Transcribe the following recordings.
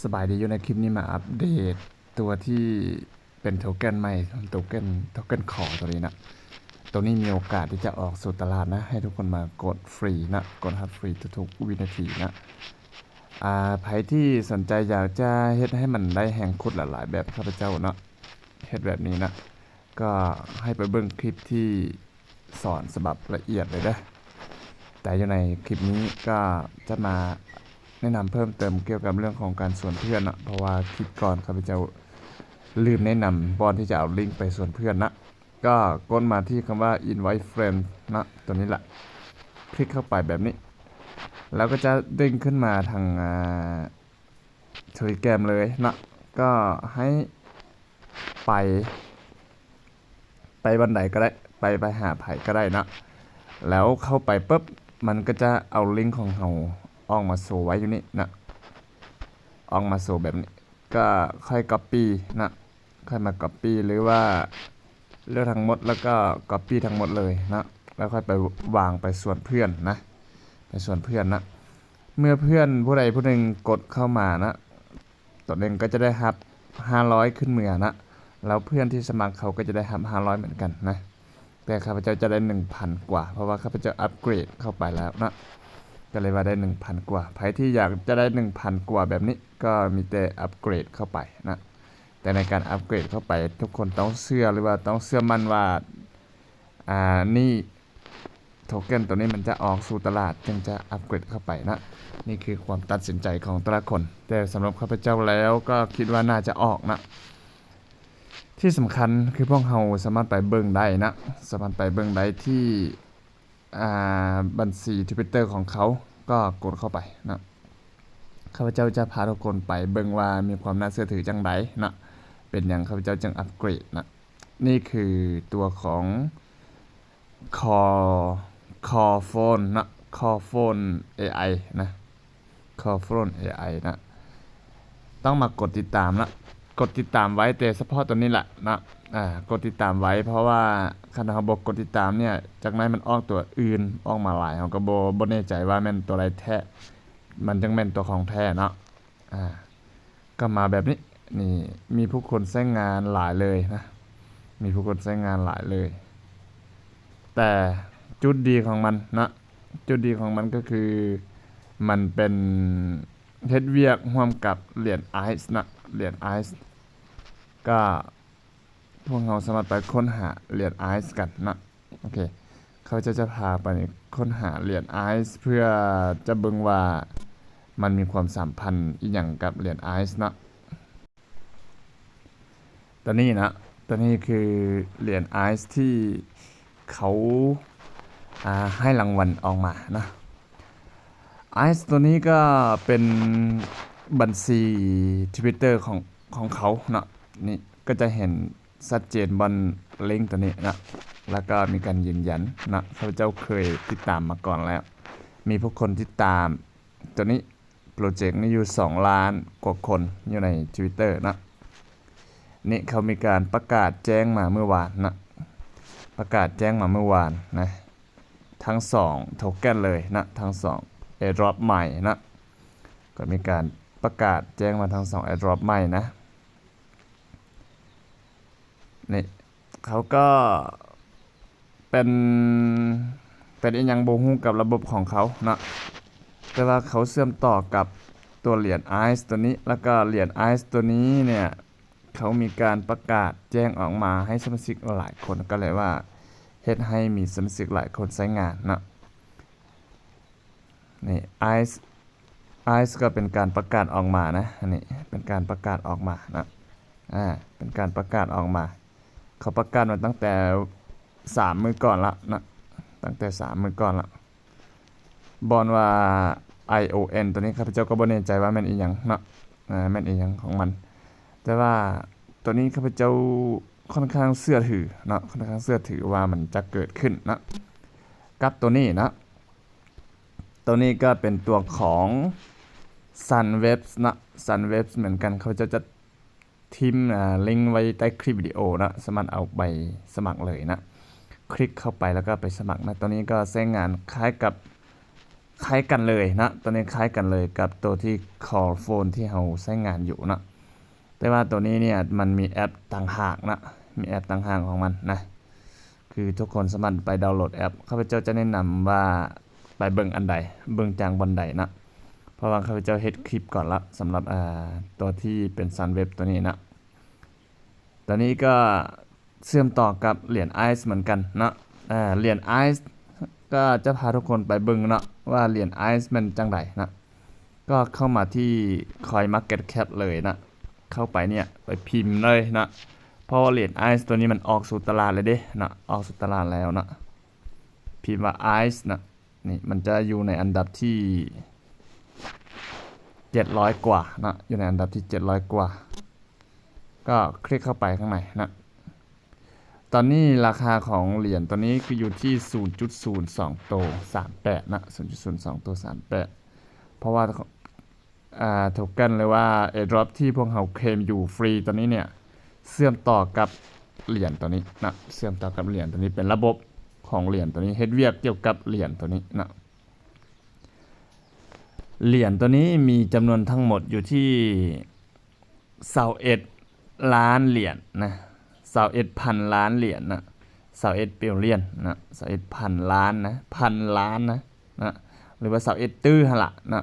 ສະບາຍດີ, ຢູ່ໃນຄລິບນີ້ມາອັບເດດຕົວທີ່ເປັນໂທເຄັນໃໝ່ ໂທເຄັນ ໂທເຄັນຄໍໂຕນີ້ນະ. ໂຕນີ້ມີໂອກາດທີ່ຈະອອກສູ່ຕະຫຼາດນະ, ໃຫ້ທຸກຄົນມາກົດຟຣີນະ, ກົດຮັບຟຣີທຸກໆວິນາທີນະ. ອ່າ ໃຜທີ່ສົນໃຈຢາກຈະເຮັດໃຫ້ມັນໄດ້ແຮງຂຸດຫຼາຍໆແບບຂ້າພະເຈົ້າເນາະ, ເຮັດແບບນີ້ນະ, ກໍໃຫ້ໄປເບິ່ງຄລິບທີ່ ສອນສະບັບລະອຽດເລີຍເດີ້. ແຕ່ຢູ່ໃນຄລິບນີ້ກໍຈະມາແນະນຳເພີ່ມເຕີມກ່ຽວກັບເລື່ອງຂອງການຊວນເພື່ອນເນາະ, ເພາະວ່າຄລິບກ່ອນຂ້າພະເຈົ້າລືມແນະນຳບ່ອນທີ່ຈະເອົາລິງໄປຊວນເພື່ອນນະ. ກໍກົດມາທີ່ຄຳວ່າ invite friend ເນາະ, ຕົວນີ້ລະ, ຄລິກເຂົ້າໄປແບບນີ້ ແລ້ວກໍຈະເດ້ງຂຶ້ນມາທາງ ອ່າ Telegram ເລີຍເນາະ. ກໍໃຫ້ ໄປ ໄປບ່ອນໃດກໍໄດ້, ໄປ ໄປຫາໃຜກໍໄດ້ເນາະ. ແລ້ວເຂົ້າໄປປຶບ ມັນກໍຈະເອົາລິງຂອງເຮົາອອກມາໂຊໄວ້ຢູ່ນີ້ນະ, ອອກມາໂຊແບບນີ້. ກໍຄ່ອຍ copy ນະ, ຄ່ອຍມາ copy ຫຼືວ່າເລືອກທັງໝົດ ແລ້ວກໍ copy ທັງໝົດເລີຍນະ, ແລ້ວຄ່ອຍໄປວາງໄປຊວນເພື່ອນນະ, ໄປຊວນເພື່ອນນະ. ເມື່ອເພື່ອນຜູ້ໃດຜູ້ໜຶ່ງກົດເຂົ້າມານະ, ຕົນເອງກໍຈະໄດ້ຮັບຫ້າຮ້ອຍຂຶ້ນເມືອນະ, ແລ້ວເພື່ອນທີ່ສະໝັກເຂົາກໍຈະໄດ້ຮັບຫ້າຮ້ອຍເໝືອນກັນນະ. ແຕ່ຂ້າພະເຈົ້າຈະໄດ້ໜຶ່ງພັນກວ່າ, ເພາະວ່າຂ້າພະເຈົ້າອັບເກຣດເຂົ້າໄປແລ້ວເນາະ, ກໍເລີຍວ່າໄດ້ໜຶ່ງພັນກວ່າ. ໃຜທີ່ຢາກຈະໄດ້ໜຶ່ງພັນກວ່າແບບນີ້ ກໍມີແຕ່ອັບເກຣດເຂົ້າໄປນະ. ແຕ່ໃນການອັບເກຣດເຂົ້າໄປ ທຸກຄົນຕ້ອງເຊື່ອ ຫຼືວ່າຕ້ອງເຊື່ອໝັ້ນວ່າ ອ່າ ນີ້ ໂທເຄັນຕົວນີ້ມັນຈະອອກສູ່ຕະຫຼາດ ຈຶ່ງຈະອັບເກຣດເຂົ້າໄປນະ. ນີ້ຄືຄວາມຕັດສິນໃຈຂອງແຕ່ລະຄົນ, ແຕ່ສຳລັບຂ້າພະເຈົ້າແລ້ວກໍຄິດວ່າໜ້າຈະອອກນະ. ທີ່ສຳຄັນຄືພວກເຮົາສາມາດໄປເບິ່ງໄດ້ນະ, ສາມາດໄປເບິ່ງໄດ້ທີ່ ອ່າ ບັນຊີ Twitter ຂອງເຂົາ, ກໍກົດເຂົ້າໄປນະ. ຂ້າພະເຈົ້າຈະພາທຸກຄົນໄປເບິ່ງວ່າມີຄວາມໜ້າເຊື່ອຖືຈັ່ງໃດນະ, ເປັນຫຍັງຂ້າພະເຈົ້າຈຶ່ງອັບເກຣດນະ. ນີ້ຄືຕົວຂອງ ຄໍ ຄໍໂຟນເນາະ, ຄໍໂຟນ ເອໄອ ນະ, ຄໍໂຟນ ເອໄອ ນະ. ຕ້ອງມາກົດຕິດຕາມນະ, ກົດຕິດຕາມໄວ້ແຕ່ສະເພາະຕົວນີ້ລະນະ. ອ່າ ກົດຕິດຕາມໄວ້ ເພາະວ່າຄັນເຮົາບໍ່ກົດຕິດຕາມເນຍ ຈັກໜ້ອຍມັນອອກຕົວອື່ນອອກມາຫຼາຍ, ເຮົາກໍບໍ່ ບໍ່ແນ່ໃຈວ່າແມ່ນຕົວໃດແທ້, ມັນຈັ່ງແມ່ນຕົວຂອງແທ້ເນາະ. ອ່າ ກໍມາແບບນີ້. ນີ້ ມີຜູ້ຄົນໃຊ້ງານຫຼາຍເລີຍນະ, ມີຜູ້ຄົນໃຊ້ງານຫຼາຍເລີຍ. ແຕ່ຈຸດດີຂອງມັນນະ, ຈຸດດີຂອງມັນກໍຄືມັນເປັນ ເຮັດວຽກຮ່ວມກັບຫຼຽນ ICE ນະ, ຫຼຽນ ICE. ກໍ ພວກເຮົາສາມາດໄປຄົ້ນຫາຫຼຽນ ICE ກັນເນາະ. ໂອເຄ ຂ້າພະເຈົ້າຈະພາໄປຄົ້ນຫາຫຼຽນ ICE ເພື່ອຈະເບິ່ງວ່າມັນມີຄວາມສຳພັນອີ່ຫຍັງກັບຫຼຽນ ICE ເນາະ. ຕົວນີ້ເນາະ, ຕົວນີ້ຄືຫຼຽນ ICE ທີ່ເຂົາ ອ່າ ໃຫ້ລາງວັນອອກມາເນາະ. ICE ຕົວນີ້ກໍເປັນບັນຊີ Twitter ຂອງ ຂອງເຂົາເນາະ. ນີ້ກໍຈະເຫັນຊັດເຈນບ່ອນລິງຕົວນີ້ເນາະ, ແລ້ວກໍມີການຢືນຢັນເນາະ. ຂ້າພະເຈົ້າເຄີຍຕິດຕາມມາກ່ອນແລ້ວ, ມີຜູ້ຄົນຕິດຕາມຕົວນີ້ ໂປຣເຈັກນີ້ຢູ່ສອງລ້ານກວ່າຄົນຢູ່ໃນ Twitter ເນາະ. ນີ້ເຂົາມີການປະກາດແຈ້ງມາມື້ວານເນາະ, ປະກາດແຈ້ງມາມື້ວານນະ. ທັງສອງໂທເຄັນເລີຍນະ, ທັງສອງ Airdrop ໃໝ່ນະ, ກໍມີການປະກາດແຈ້ງມາທັງສອງ Airdrop ໃໝ່ນະ. ນີ້ເຂົາກໍເປັນ ເປັນອີ່ຫຍັງບໍ່ຮູ້ກັບລະບົບຂອງເຂົາເນາະ, ແຕ່ວ່າເຂົາເຊື່ອມຕໍ່ກັບຕົວຫຼຽນ ICE ຕົວນີ້, ແລ້ວກໍຫຼຽນ ICE ຕົວນີ້ເນຍ ເຂົາມີການປະກາດແຈ້ງອອກມາໃຫ້ສະມາຊິກຫຼາຍຄົນ, ກໍເລີຍວ່າເຮັດໃຫ້ມີສະມາຊິກຫຼາຍຄົນໃຊ້ງານເນາະ. ນີ້ ICE ICE ກໍເປັນການປະກາດອອກມານະ, ອັນນີ້ເປັນການປະກາດອອກມານະ, ອ່າ ເປັນການປະກາດອອກມາ. ເຂົາປະກາດມາຕັ້ງແຕ່ສາມມື້ກ່ອນລະນະ, ຕັ້ງແຕ່ສາມມື້ກ່ອນລະ. ບ່ອນວ່າ ION ຕົວນີ້ ຂ້າພະເຈົ້າກໍບໍ່ແນ່ໃຈວ່າແມ່ນອີ່ຫຍັງເນາະ, ອ່າ ແມ່ນອີ່ຫຍັງຂອງມັນ, ແຕ່ວ່າຕົວນີ້ຂ້າພະເຈົ້າຂ້ອນຂ້າງເຊື່ອຖືເນາະ, ຂ້ອນຂ້າງເຊື່ອຖືວ່າມັນຈະເກີດຂຶ້ນເນາະ ກັບຕົວນີ້ເນາະ. ຕົວນີ້ກໍເປັນຕົວຂອງ Sunweb ເນາະ, Sunweb ເໝືອນກັນ, ເຂົາເຈົ້າຈະ ຖິ້ມ ອ່າ ລິງໄວ້ໃຕ້ຄລິບວິດີໂອເນາະ, ສາມາດເອົາໄປສະໝັກເລີຍນະ. ຄລິກເຂົ້າໄປແລ້ວກໍໄປສະໝັກນະ. ຕົວນີ້ກໍໃຊ້ງານຄ້າຍກັບ ຄ້າຍກັນເລີຍເນາະ, ຕົວນີ້ຄ້າຍກັນເລີຍກັບຕົວທີ່ Call Phone ທີ່ເຮົາໃຊ້ງານຢູ່ເນາະ. ແຕ່ວ່າຕົວນີ້ເນຍມັນມີແອັບຕ່າງຫາກເນາະ, ມີແອັບຕ່າງຫາກຂອງມັນນະ, ຄືທຸກຄົນສາມາດໄປດາວໂຫຼດແອັບ. ຂ້າພະເຈົ້າຈະແນະນຳວ່າໄປເບິ່ງອັນໃດ, ເບິ່ງຈາກບ່ອນໃດເນາະ, ເພາະວ່າຂ້າພະເຈົ້າເຮັດຄລິບກ່ອນລະ ສຳລັບ ອ່າ ຕົວທີ່ເປັນ Sunweb ຕົວນີ້ເນາະ. ຕົວນີ້ກໍເຊື່ອມຕໍ່ກັບຫຼຽນ ICE ເໝືອນກັນເນາະ. ເອີ ຫຼຽນ ICE ກໍຈະພາທຸກຄົນໄປເບິ່ງເນາະ ວ່າຫຼຽນ ICE ແມ່ນຈັ່ງໃດເນາະ. ກໍເຂົ້າມາທີ່ CoinMarketCap ເລີຍເນາະ, ເຂົ້າໄປເນຍ ໄປພິມເລີຍເນາະ, ເພາະວ່າຫຼຽນ ICE ຕົວນີ້ມັນອອກສູ່ຕະຫຼາດແລ້ວເດ້ເນາະ, ອອກສູ່ຕະຫຼາດແລ້ວເນາະ. ພິມວ່າ ICE ເນາະ, ນີ້ມັນຈະຢູ່ໃນອັນດັບທີເຈັດຮ້ອຍກວ່າເນາະ, ຢູ່ໃນອັນດັບທີເຈັດຮ້ອຍກວ່າ. ກໍຄລິກເຂົ້າໄປຂ້າງໃນເນາະ. ຕອນນີ້ລາຄາຂອງຫຼຽນຕົວນີ້ຄືຢູ່ທີ່ສູນຈຸດສູນສອງໂຕສາມແປດເນາະ, ສູນຈຸດສູນສອງໂຕສາມແປດ ເພາະວ່າ ອ່າ ໂທເກັນ ຫຼືວ່າ Airdrop ທີ່ພວກເຮົາເຄລມຢູ່ຟຣີຕົວນີ້ເນຍ ເຊື່ອມຕໍ່ກັບຫຼຽນຕົວນີ້ເນາະ, ເຊື່ອມຕໍ່ກັບຫຼຽນຕົວນີ້, ເປັນລະບົບຂອງຫຼຽນຕົວນີ້, ເຮັດວຽກກ່ຽວກັບຫຼຽນຕົວນີ້ເນາະ. ຫຼຽນຕົວນີ້ມີຈຳນວນທັງໝົດຢູ່ທີ່ ຊາວເອັດລ້ານຫຼຽນນະ, ຊາວເອັດພັນລ້ານຫຼຽນນະ, ຊາວເອັດ billion ນະ, ຊາວເອັດພັນລ້ານນະ, ພັນລ້ານນະ ນະ ຫຼືວ່າຊາວເອັດຕື້ຫັ້ນລະນະ,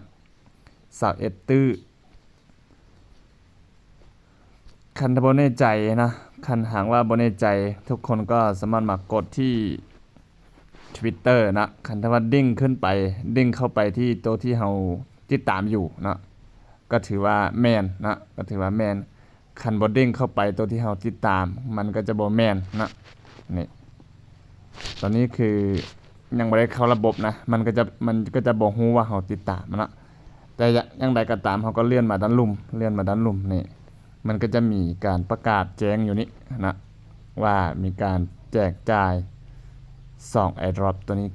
ຊາວເອັດຕື້. ຄັນຖ້າບໍ່ແນ່ໃຈນະ, ຄັນຫາກວ່າບໍ່ແນ່ໃຈ ທຸກຄົນກໍສາມາດມາກົດທີ່ Twitter ນະ, ຄັນຖ້າວ່າເດ້ງຂຶ້ນໄປ, ເດ້ງເຂົ້າໄປທີ່ໂຕທີ່ເຮົາຕິດຕາມຢູ່ເນາະ, ກໍຖືວ່າແມ່ນເນາະ, ກໍຖືວ່າແມ່ນ. ຄັນບໍ່ເດ້ງເຂົ້າໄປໂຕທີ່ເຮົາຕິດຕາມ ມັນກໍຈະບໍ່ແມ່ນເນາະ. ນີ້ ຕອນນີ້ຄືຍັງບໍ່ໄດ້ເຂົ້າລະບົບນະ, ມັນກໍຈະ ມັນກໍຈະບໍ່ຮູ້ວ່າເຮົາຕິດຕາມເນາະ. ແຕ່ຢ່າງໃດກໍຕາມ ເຮົາກໍເລື່ອນມາດ້ານລຸ່ມ, ເລື່ອນມາດ້ານລຸ່ມນີ້ ມັນກໍຈະມີການປະກາດແຈ້ງຢູ່ນີ້ນະ ວ່າມີການແຈກຈ່າຍສອງ Airdrop ຕົວນີ້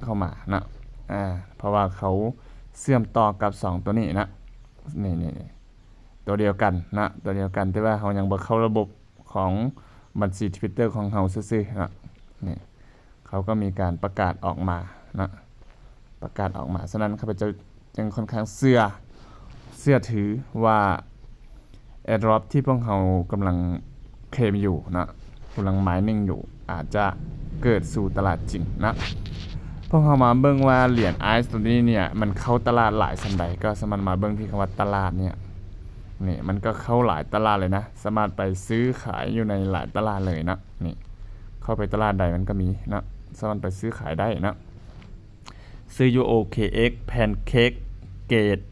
ເຂົ້າມານະ, ອາ ເພາະວ່າເຂົາເຊື່ອມຕໍ່ກັບສອງຕົວນີ້ນະ. ນີ້ ນີ້ ນີ້ ຕົວດຽວກັນນະ, ຕົວດຽວກັນ, ແຕ່ວ່າເຮົາຍັງບໍ່ເຂົ້າລະບົບຂອງບັນຊີ Twitter ຂອງເຮົາຊື່ໆນະ. ນີ້ ເຂົາກໍມີການປະກາດອອກມານະ, ປະກາດອອກມາ. ສະນັ້ນ ຂ້າພະເຈົ້າຈຶ່ງຄ່ອນຂ້າງເຊື່ອ ເຊື່ອຖືວ່າ Airdrop ທີ່ພວກເຮົາກຳລັງເຄລມຢູ່ນະ, ກຳລັງ mining ຢູ່ ອາດຈະເກີດສູ່ຕະຫຼາດຈິງນະ. ພວກເຮົາມາເບິ່ງວ່າຫຼຽນ ICE ຕົວນີ້ເນຍ ມັນເຂົ້າຕະຫຼາດຫຼາຍສ່ຳໃດ, ກໍສາມາດມາເບິ່ງທີ່ຄຳວ່າຕະຫຼາດເນຍ. ນີ້ ມັນກໍເຂົ້າຫຼາຍຕະຫຼາດເລີຍນະ, ສາມາດໄປຊື້ຂາຍຢູ່ໃນຫຼາຍຕະຫຼາດເລີຍນະ. ນີ້ ເຂົ້າໄປຕະຫຼາດໃດມັນກໍມີນະ, ສາມາດໄປຊື້ຂາຍໄດ້ນະ. ຊື້ຢູ່ OKX, Pancake, Gate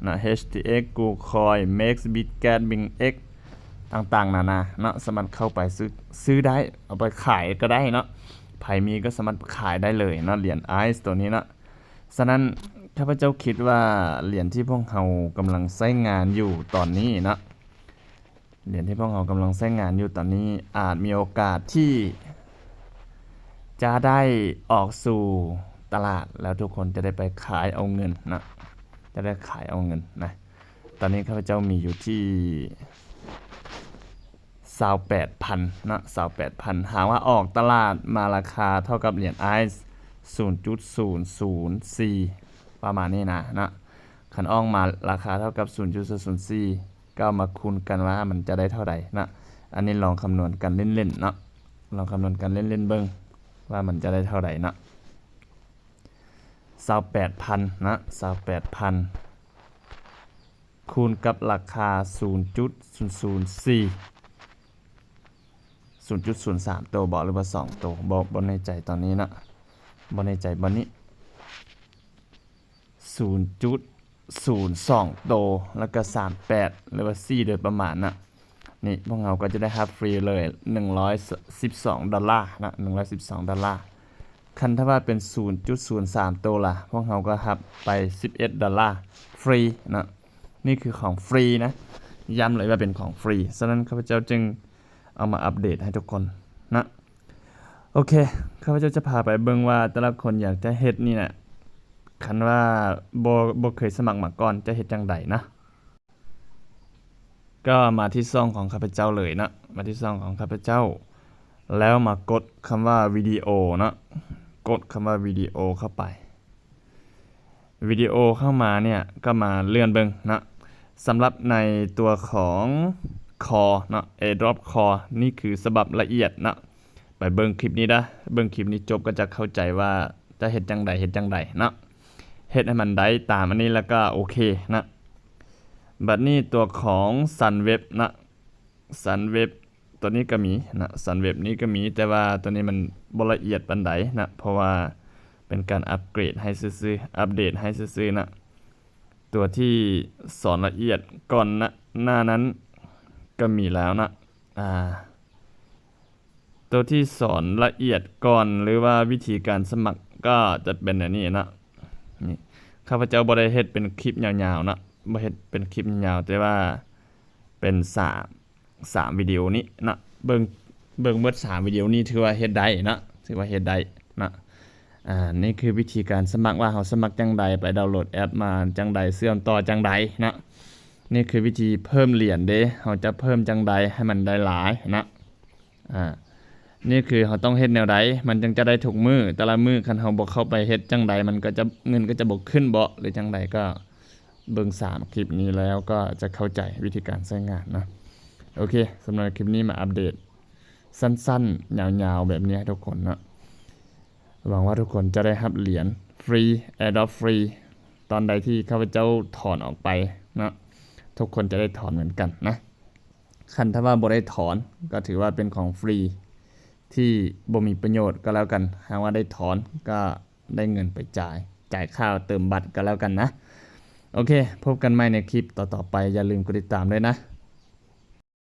ນະ, HTX, KuCoin, MEXC, Bitget, BingEx ຕ່າງໆນານາເນາະ, ສາມາດເຂົ້າໄປຊື້ ຊື້ໄດ້, ເອົາໄປຂາຍກໍໄດ້ເນາະ, ໃຜມີກໍສາມາດຂາຍໄດ້ເລີຍເນາະ, ຫຼຽນ ICE ຕົວນີ້ເນາະ. ສະນັ້ນ ຂ້າພະເຈົ້າຄິດວ່າຫຼຽນທີ່ພວກເຮົາກຳລັງໃຊ້ງານຢູ່ຕອນນີ້ເນາະ, ຫຼຽນທີ່ພວກເຮົາກຳລັງໃຊ້ງານຢູ່ຕອນນີ້ ອາດມີໂອກາດທີ່ຈະໄດ້ອອກສູ່ຕະຫຼາດ ແລ້ວທຸກຄົນຈະໄດ້ໄປຂາຍເອົາເງິນນະ, ຈະໄດ້ຂາຍເອົາເງິນນະ. ຕອນນີ້ຂ້າພະເຈົ້າມີຢູ່ທີ່ຊາວແປດພັນນະ, ຊາວແປດພັນ. ຫາກວ່າອອກຕະຫຼາດມາລາຄາເທົ່າກັບຫຼຽນ ICE ສູນຈຸດສູນສູນສີ່ ປະມານນີ້ນະ, ນະ. ຄັນອອກມາລາຄາເທົ່າກັບສູນຈຸດສູນສູນສີ່ ກໍເອົາມາຄູນກັນວ່າມັນຈະໄດ້ເທົ່າໃດນະ. ອັນນີ້ລອງຄຳນວນກັນເລ່ນໆເນາະ, ລອງຄຳນວນກັນເລ່ນໆເບິ່ງວ່າມັນຈະໄດ້ເທົ່າໃດເນາະ. ຊາວແປດພັນນະ, ຊາວແປດພັນ ຄູນກັບລາຄາສູນຈຸດສູນສູນສີ່ ສູນຈຸດສູນສາມໂຕບໍ ຫຼືວ່າສອງໂຕ ບໍ່ ບໍ່ແນ່ໃຈຕອນນີ້ເນາະ, ບໍ່ແນ່ໃຈບ່ອນນີ້. ສູນຈຸດສູນສອງໂຕ ແລ້ວກໍສາມແປດ ຫຼືວ່າສີ່ ໂດຍປະມານນະ. ນີ້ພວກເຮົາກໍຈະໄດ້ຮັບຟຣີເລີຍ ໜຶ່ງຮ້ອຍສິບສອງດອນລານະ, ໜຶ່ງຮ້ອຍສິບສອງດອນລາ. ຄັນຖ້າວ່າເປັນສູນຈຸດສູນສາມໂຕລະ, ພວກເຮົາກໍຮັບໄປສິບເອັດດອນລາຟຣີນະ. ນີ້ຄືຂອງຟຣີນະ, ຢ້ຳເລີຍວ່າເປັນຂອງຟຣີ. ສະນັ້ນ ຂ້າພະເຈົ້າຈຶ່ງເອົາມາອັບເດດໃຫ້ທຸກຄົນນະ. ໂອເຄ, ຂ້າພະເຈົ້າຈະພາໄປເບິ່ງວ່າແຕ່ລະຄົນຢາກຈະເຮັດນີ້ນະ, ຄັນວ່າບໍ່ ບໍ່ເຄີຍສະໝັກມາກ່ອນ ຈະເຮັດຈັ່ງໃດນະ. ກໍມາທີ່ຊ່ອງຂອງຂ້າພະເຈົ້າເລີຍເນາະ, ມາທີ່ຊ່ອງຂອງຂ້າພະເຈົ້າ ແລ້ວມາກົດຄຳວ່າວິດີໂອເນາະ, ກົດຄຳວ່າວິດີໂອເຂົ້າໄປ. ວິດີໂອເຂົ້າມາເນຍ ກໍມາເລື່ອນເບິ່ງເນາະ. ສຳລັບໃນຕົວຂອງ Core ເນາະ AirDrop Core ນີ້ຄືສະບັບລະອຽດເນາະ. ໄປເບິ່ງຄລິບນີ້ເດີ້ ເບິ່ງຄລິບນີ້ຈົບກໍຈະເຂົ້າໃຈວ່າຈະເຮັດຈັ່ງໃດ ເຮັດຈັ່ງໃດເນາະ. ເຮັດໃຫ້ມັນໄດ້ຕາມອັນນີ້ແລ້ວກໍໂອເຄເນາະ. ບັດນີ້ຕົວຂອງ Sunweb ເນາະ Sunweb ຕົວນີ້ກໍມີເນາະ Sunweb ນີ້ກໍມີ ແຕ່ວ່າຕົວນີ້ມັນບໍ່ລະອຽດປານໃດເນາະ ເພາະວ່າເປັນການອັບເກຣດໃຫ້ຊື່ໆ ອັບເດດໃຫ້ຊື່ໆເນາະ. ຕົວທີ່ສອນລະອຽດກ່ອນໜ້າ ໜ້ານັ້ນກໍມີແລ້ວເນາະ. ອ່າ ຕົວທີ່ສອນລະອຽດກ່ອນ ຫຼືວ່າວິທີການສະໝັກກໍຈະເປັນແນວນີ້ເນາະ. ນີ້ ຂ້າພະເຈົ້າບໍ່ໄດ້ເຮັດເປັນຄລິບຍາວໆເນາະ ບໍ່ເຮັດເປັນຄລິບຍາວໆ ແຕ່ວ່າເປັນສາມ ສາມວິດີໂອນີ້ເນາະ. ເບິ່ງ ເບິ່ງໝົດສາມວິດີໂອນີ້ຖືວ່າເຮັດໄດ້ເນາະ ຖືວ່າເຮັດໄດ້ເນາະ. ອ່າ ນີ້ຄືວິທີການສະໝັກ ວ່າເຮົາສະໝັກຈັ່ງໃດ ໄປດາວໂຫຼດແອັບມາຈັ່ງໃດ ເຊື່ອມຕໍ່ຈັ່ງໃດເນາະ. ນີ້ຄືວິທີເພີ່ມຫຼຽນເດ້ ເຮົາຈະເພີ່ມຈັ່ງໃດໃຫ້ມັນໄດ້ຫຼາຍເນາະ. ອ່າ ນີ້ຄືເຮົາຕ້ອງເຮັດແນວໃດ ມັນຈຶ່ງຈະໄດ້ທຸກມື້ ແຕ່ລະມື້ຄັນເຮົາບໍ່ເຂົ້າໄປເຮັດຈັ່ງໃດ ມັນກໍຈະ ເງິນກໍຈະບໍ່ຂຶ້ນເບາະ ຫຼືຈັ່ງໃດ ກໍເບິ່ງສາມຄລິບນີ້ແລ້ວກໍຈະເຂົ້າໃຈວິທີການໃຊ້ງານເນາະ. ໂອເຄ ສຳລັບຄລິບນີ້ມາອັບເດດສັ້ນໆ ຍາວໆ ແບບນີ້ໃຫ້ທຸກຄົນເນາະ. ຫວັງວ່າທຸກຄົນຈະໄດ້ຮັບຫຼຽນຟຣີ AirDrop ຟຣີ ຕອນໃດທີ່ຂ້າພະເຈົ້າຖອນອອກໄປເນາະ ທຸກຄົນຈະໄດ້ຖອນເໝືອນກັນນະ. ຄັນຖ້າວ່າບໍ່ໄດ້ຖອນ ກໍຖືວ່າເປັນຂອງຟຣີທີ່ບໍ່ມີປະໂຫຍດກໍແລ້ວກັນ. ຫາກວ່າໄດ້ຖອນ ກໍໄດ້ເງິນໄປຈ່າຍ ຈ່າຍຄ່າເຕີມບັດກໍແລ້ວກັນນະ. ໂອເຄ ພົບກັນໃໝ່ໃນຄລິບຕໍ່ໆໄປ. ຢ່າລືມກົດຕິດຕາມດ້ວຍນະ.